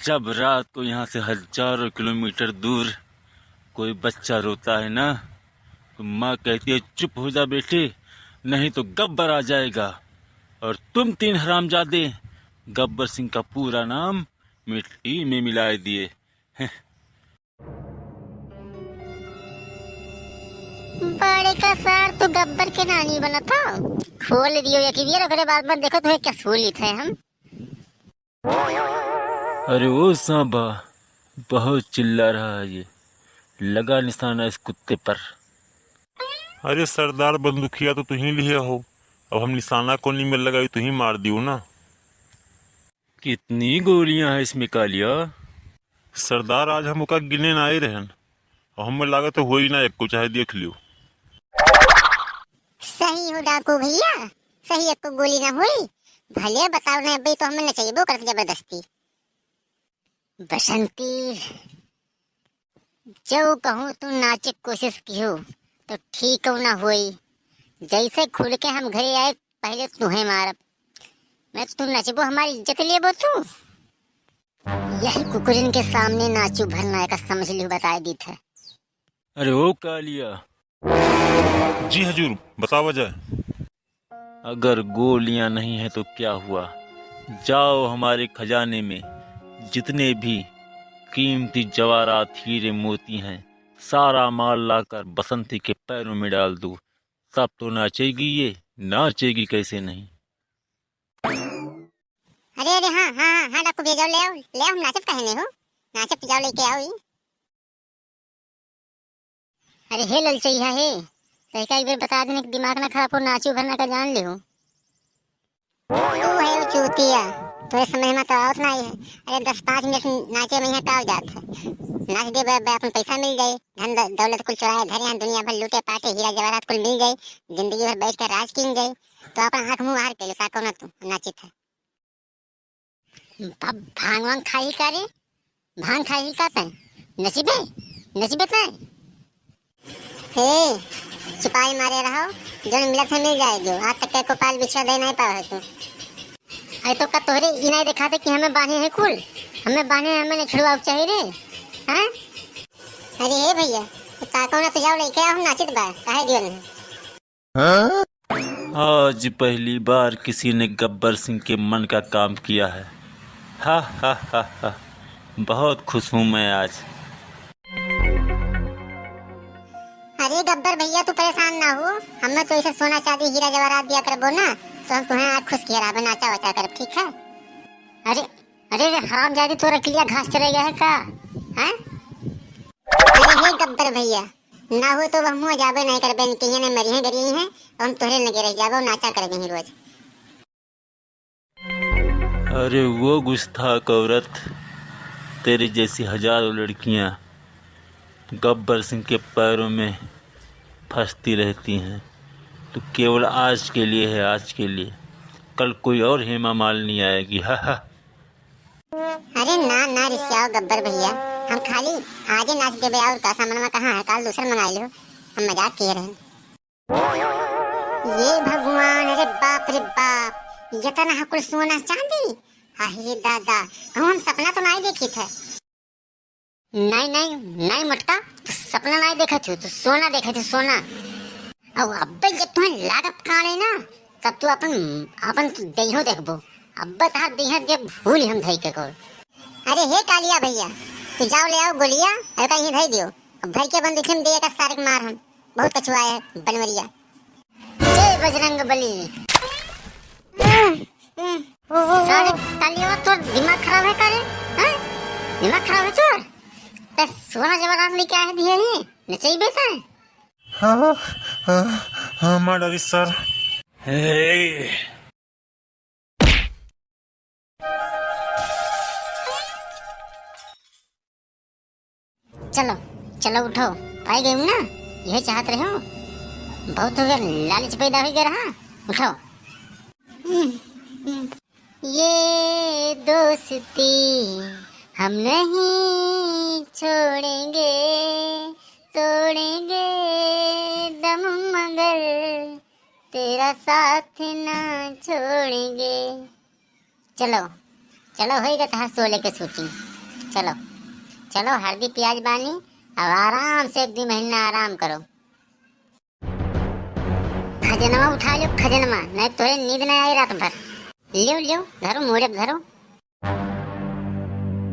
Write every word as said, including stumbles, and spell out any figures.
जब रात को यहाँ से हजारों किलोमीटर दूर कोई बच्चा रोता है ना, तो माँ कहती है, "चुप हो जा बेटे, नहीं तो गब्बर आ जाएगा।" और तुम तीन हरामजादे गब्बर सिंह का पूरा नाम मिट्टी में मिलाए दिए। बड़े का सार तो गब्बर के नानी बनत हो। खोल दियो एक बेर, ओकरे बाद में देखो तुम्हें क्या सूलित है हम। अरे ओ सांबा, बहुत चिल्ला रहा है ये, लगा निशाना इस कुत्ते पर। अरे सरदार, बंदूकिया तो तुहीं लिए हो, अब हम निशाना कोनी में लगाई, तुहीं मार दियो ना। कितनी गोलियां हैं इसमें कालिया? सरदार, आज हम ओका गिने ना आए रहन, और हमें लागत होई ना एको, चाहे देख लियो। सही हो डाकू भैया, सही एको गोली ना होई। भले बताओ ना, अबे तो हमें नचइबो करत जबरदस्ती। बसंती, जो कहूँ तू नाचे कोशिश किहो, तो ठीक हो ना होई। जैसे खुल के हम घरे आए, पहले तुहे मारब। मैं तू नचबो, हमारी इज्जत लेबो तू। यही कुकुरन के सामने नाचू भरना का समझ लियो, बताए दीत है। अरे ओ कालिया। जी हजूर, बतावा जाए। अगर गोलियां नहीं हैं तो क्या हुआ? जाओ हमारे खजाने में जितने भी कीमती जवाहरात, हीरे, मोती हैं, सारा माल लाकर बसंती के पैरों में डाल दो। तब तो नाचेगी ये, नाचेगी कैसे नहीं। अरे, अरे, हाँ, हाँ, हाँ, हाँ, डाकू भैया, जाओ, ले आओ, ले आओ, हम नाचब काहे नहीं हो? नाचब तो जाओ, लेके आओ ही। अरे हे ललचैया हे, तैका एक बेर बता देने कि दिमाग ना खराब हो, नाचू भरना का जान ले हो। तू है वो चूतिया, तोरे समझ में तो आवत नहीं है। अरे दस पाँच मिनट नाचे में यहाँ का हो जात है? नाच दे बे, बे, अपन पैसा मिल जाए, धन द-, दौलत कुल चुराए धरे हैं, दुनिया भर लूटे पाटे, हीरा जवाहरात कुल मिल जाए, जिंदगी भर बैठ के राज कीन जाए, तो अपन आँख मुँह आर के लो, ताको ना तू नाचित है। भा-, भांग वांग खाई का रे? भांग खाई का तैं? नसीबे? नसीबे तैं? हे, चुपाई मारे रहो, जौन मिलत है मिल जाए जो। आज तक के को पाल बिछुआ दे नहीं पावे तू। अरे तो का तोहरे ई नहीं दिखाते कि हमें बांधे हैं कुल? हमें बांधे हैं, हमें नहीं छुड़वाओ चाहिए रे। हैं? अरे हे भैया, तो ताको ना तो जाओ लेके आओ, हम नाचित बा, काहे दियो नहीं? आज पहली बार किसी ने गब्बर सिंह के मन का काम किया है। हा, हा, हा, हा। बहुत खुश हूँ मैं आज। अरे गब्बर भैया, तू परेशान ना हो, हमें तो ऐसे सोना चांदी हीरा जवाहरात दिया करबो ना, तो हम तुम्हें आज खुश किया रहबे, नाचा वाचा करब, ठीक है? अरे, अरे रे हरामजादी, तोरा किलिया घास चरे गया है का? हैं? अरे हे गब्बर भैया, ना हो तो हम हुआ जाबे नहीं करबे, इनके यहाँ नहीं मरी हैं, गरी हैं, और हम तोहरे लगे रह जाबे और नाचा करबे ही रोज। अरे वो गुस्ताख औरत, तेरे जैसी हजारों लड़कियां गब्बर सिंह के पैरों में फंसती रहती हैं। तू केवल आज के लिए है, आज के लिए, कल कोई और हेमा मालिनी आएगी। हा हा। अरे ना ना रिसियाओ गब्बर भैया, हम खाली आजे नाच देबे और का, समनवा कहाँ है, काल दूसर मंगा लियो, हम मजाक किए रहे। ये भगवान, अरे बाप रे बाप, इतना है कुल सोना चांदी। अहे दादा, कहूँ हम सपना तो नहीं देखी थे। नहीं, नहीं, नहीं मोटका, तू सपना नहीं देखा थू, तू सोना देखा थू, सोना। अब अब्बे जब तुम्हें लागत काढ़े ना, तब तू अपन, अपन तू देहो देखबो। अब्बे तार देह जब भूल हम धई के को। अरे हे कालिया भैया, तू जाओ ले आओ गोलिया, और का यहीं धई दियो। अब भर के बंदूक में दे का सारे के मार हम। बहुत कछुआ है बनवरिया। जय बजरंग बली। सारे कालिया, तोर दिमाग खराब है का रे? हैं? दिमाग खराब है तोर? ते सोना जवाहरात लेके आए दिए ही, नचई बेटा। हाँ, हाँ, हाँ, मार डाली सर। हे। चलो, चलो उठो, पाई गई हूँ ना, यही चाहत रहे हो, बहुत हो गया, लालच पैदा हो गया रहा, उठो। ये दोस्ती हम नहीं छोड़ेंगे, तोड़ेंगे दम मगर तेरा साथ ना छोड़ेंगे। चलो, चलो, होई गए तहार शोले के shooting। चलो, चलो, हरदी पियाज बानी, अब आराम से एक दुइ महीना आराम करो। खजनवा उठा लो, खजनवा, नहीं तोरे नींद नहीं आई रात भर। लियो, लियो, धरो, मुहूर्त धरो।